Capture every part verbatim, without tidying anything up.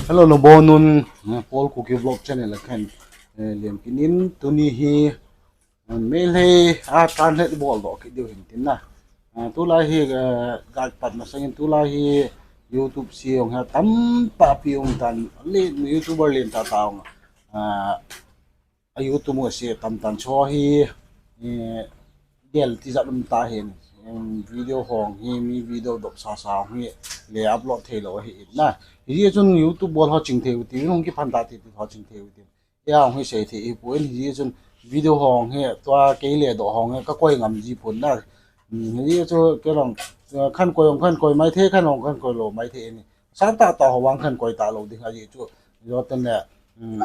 Hello, nabonun, eh, Paul Kuki Vlog channel a khen, eh, lem kinin tuni hi, eh, Meitei a translate bol doh kit diu hin tin na. Eh, tulai hi, eh, gal pat masangin tulai hi YouTube sung hi tampi um tan, YouTuber lentah tah um. Eh, a YouTube u se tamtan cho hi, eh, gel tijat um ta hin, em, video hong hi, mi video dop sasa hong hi, le upload thei lou ahi in na. Hijeh chun YouTube bol ho ching thei u ti, hong kiphan ta ti ti ho ching thei u ti. Ya hong hi sei thei hi pon, hijeh chun video hong hi, tua kei le doh hong hi, ka koi ngam ji pon na. Hmm, hijeh chu, kei long, eh, khan koi hong khan koi mai thei, khan hong khan koi lou mai thei ni. Sa ta ta ho vang khan koi ta lou ding ahi chu. Yo ten le, hmm,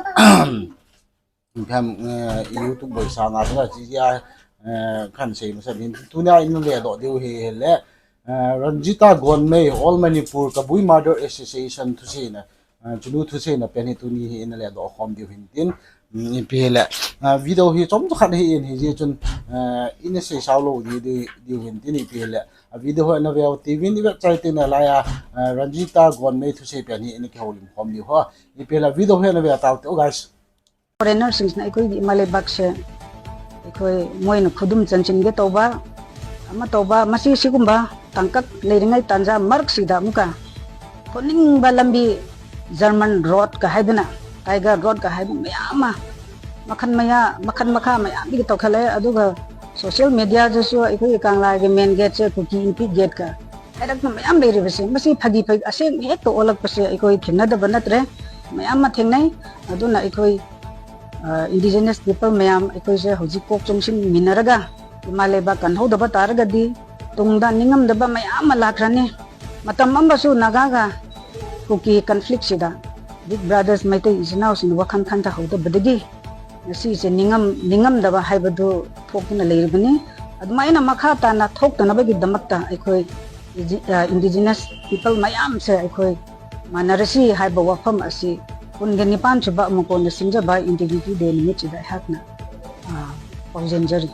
Ipi ham, eh, YouTube boi sanga tuna chi a, eh, khan sei masa hin. Tunia in le doh diu hi le, eh, Ranjita Gonmei, All Manipur Kabui Mother Association thusei na, eh, chunu thusei na pen hi tuni hi in le doh khom diu hin tin. Mm, ipi le, eh, video hi chom khat hi in hijeh chun, eh, in sei sao lou diu, diu, diu hin tin ipi le. A video hi na veu ti vin i website te na la ya, eh, Ranjita Gonmei thusei pen hi in kihoulim khom diu ho. Ipi le video hi na veu tau te, oh, guys. Foreigner sing na ikoi di malai bak se. Ikoi moi na khudum chan chin ge toba. Ama toba masi sigumba tangkak leiringai tanja mark sida muka. Koning ba lambi German road ka haiduna. Tiger road ka haidu mayama. Makhan maya, makhan makha mayam di to khale aduga social media josu ikoi kang la ge main gate se Kuki Inpi gate ka. Hairak na mayam leiri base, masi phagi phagi, aseng hek to olak base, ikoi thinna da banat re, mayam ma thengnai, aduna ikoi, ah, indigenous people mayam, ikoi se hojik kok chungsim minaraga, ima le ba kan ho da ba taraga di, tungda ningam da ba mayam ma lakrani, matam am ba su Naga ga, Kuki conflict sida, Big Brothers Meitei isinau sin wakhan khan ta ho da badagi. Ngasi se ningam, ningam da ba haiba du thok na leiri bani. Aduma ina makha ta na thok ta na ba gi damak ta, ikoi, iji-, ah, indigenous people mayam se, ikoi, manarasi haiba wafam asi. Kun ge nipan chuba mako na simja ba integrity de ni chi da hak na, ah, pau jen jari.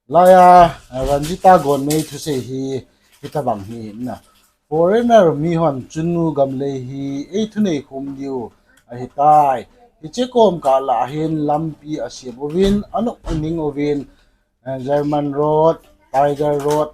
Laya, eh, Ranjita Gonmei thusei hi, hitabang hi na. Foreigner mi hon chunu gamlei hi, ei thunei khum diu, ahitai. Hiche kom kah la hin lampi asem uvin, anop aning uvin, eh, German Road, Tiger Road,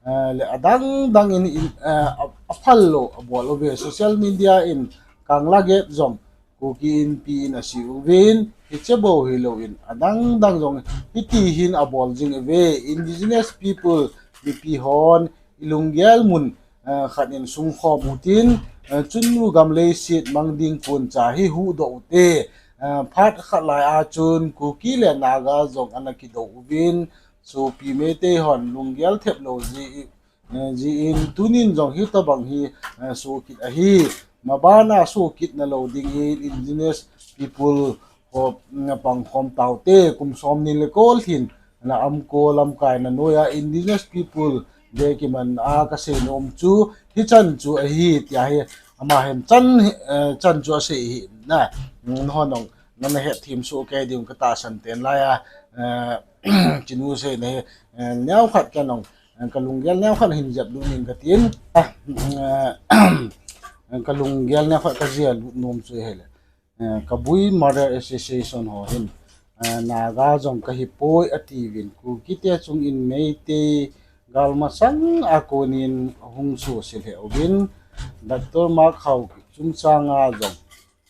eh, le adang dang in, in, eh, a, aphal lou, abol uve. Social media in, Kangla Gate jong, Kuki Inpi in asi uvin, hiche bou hilou in, adang dang jong hiti hin abol jing uve, indigenous people, mipi hon, ilunggel mun, eh, khat in sungkhom utin, eh, chunu gamlei sit mang ding pon cha hi huhdoh ute, eh, phat khat lai a chun Kuki le Naga jong ana kidou uvin, sopi Meitei hon lunggel thep lou ji, eh, ji in tunin jong hitabang hi, eh, sukit ahi. Mabana sukit na lou ding in indigenous people ho, mm, pangkhom taute, kum som ni le ko lhin na amko lamkai na noia indigenous people de kiman a kasei nom chu hichan chu ahi tia hi ama hin chan, eh, chan chu asei hi na, mm, hon nong nana het thim su kei ding ka tahsan ten laiya, eh, chinu sei na hi, eh, neo khat ka nong, eh, ka lunggel neo khat hin jep lut ning ka tin. Ah, eh, ka lunggel neo khat ka jep lut nom chu hile. Eh, Kabui Mother Association ho hin, eh, Naga jong kahi poi ati uvin Kuki te chung in Meitei gal masang a konin hung suhsil he uvin Doctor Mark Hau chungchang a jong,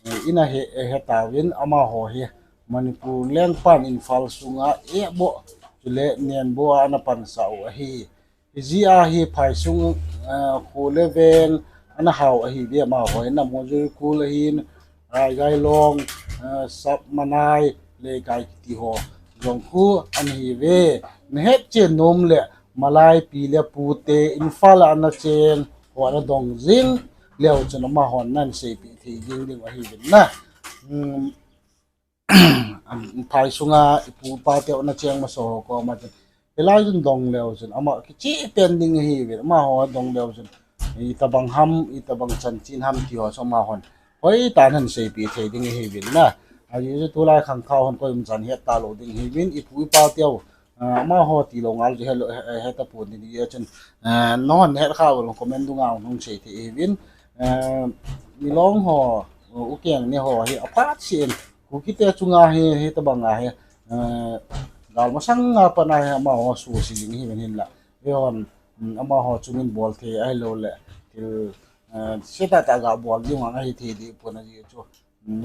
eh, ina he, eh, he tauvin amaho hi Manipur lengpan Imphal sunga Ebo chule Nenbo a ana pansa u ahi. Hijeh a hi phai sung, eh, kho le veng ana hau ahi ve amaho hi na Mojui Khul ahin, Raigailong, eh, Sapmanai, Leikai kiti ho jong khu ana hi ve. Na het chen nom le Malai pi le pute Imphal a ana cheng ho ana dong jing leu chun amahon nan seipeh thei ding ding ahi vin na. Hmm. Phai sunga ipu ipa teu ana cheng masa ho koma chun hilai chun dong leu chun ama kicheh pen ding ahi vin, amaho dong leu chun itabang ham, itabang chanchin ham ti ho chu amahon hoitah in ahin seipeh thei ding ahi vin na. Ajeh chu tulai khangthah hon koi um chan het talou ding ahi vin, ipu ipa teu, ah, amaho tilou ngal chu helou, he, he tapon ding ahi chun, ah, nahon het kha uleh comment dunga hung sei thei ahi vin. Milong ho, ukeng ne ho hi aphat sin, Kuki te chunga hi hitobanga hi gal masanga pat a hi amaho suhsi jing hi ven hinla, eihon amaho chungin bol thei ahilouleh thil setah tah ga bol ding vang ahi thei deh pon, ajeh chu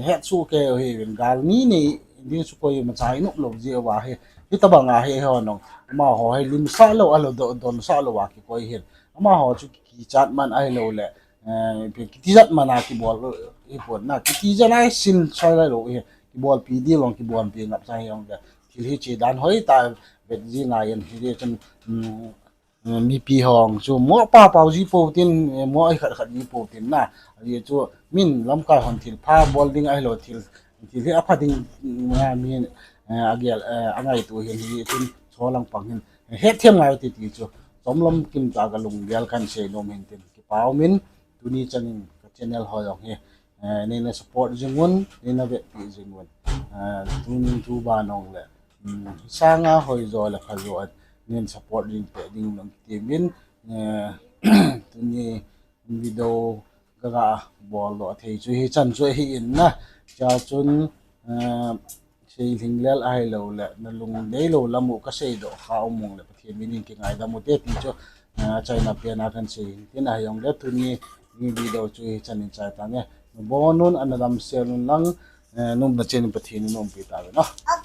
hetsoh kei u hiuvin, gal ni nei ding chu koi imacha inop lou jeh uva hi, hitobanga hi eihon jong amaho hi limsah lou, alou donsah louva kikoi hin, amaho chu kichat man ahilouleh kitijat man a kibol hipon na, kitijat a sin soi lailou hi, kibolpi ding jong kibonpi ngapcha hijongle thil hiche dan hoitah vet ji ngai in, hijeh chun mipi hon chu mo pao pao ji pou tin, mo ikhat khat ji pou tin na, ajeh chu min lamkai hon thilpha bol ding ahilou, thil hi apha ding a mi agel angaito hin, hijeh chun cholangpang hin hetthem ngai u hite ti chu chomlam kimtah a kalunggel kahin seinom hin tin, kipa umin, tuni chanin ka channel ho jong hi neina support jing un, neina vetpeh jing un, tuni tuban jongle sanga hoijo le phajo a neina support jing peh ding un kiti min, tuni video kaga boldoh thei chu hichan chu ahi in na, chua chun seilhinglel ahilouleh nalung deilou lam u kaseidoh kha um jongle Pathen min in kingaidam ute ti chu achaina pen a kahin sei hin tin, ahijongle tuni video chu hichan in chai tange, nabonun ana damsel un lang, nopna chen in Pathen in umpi tauvin o.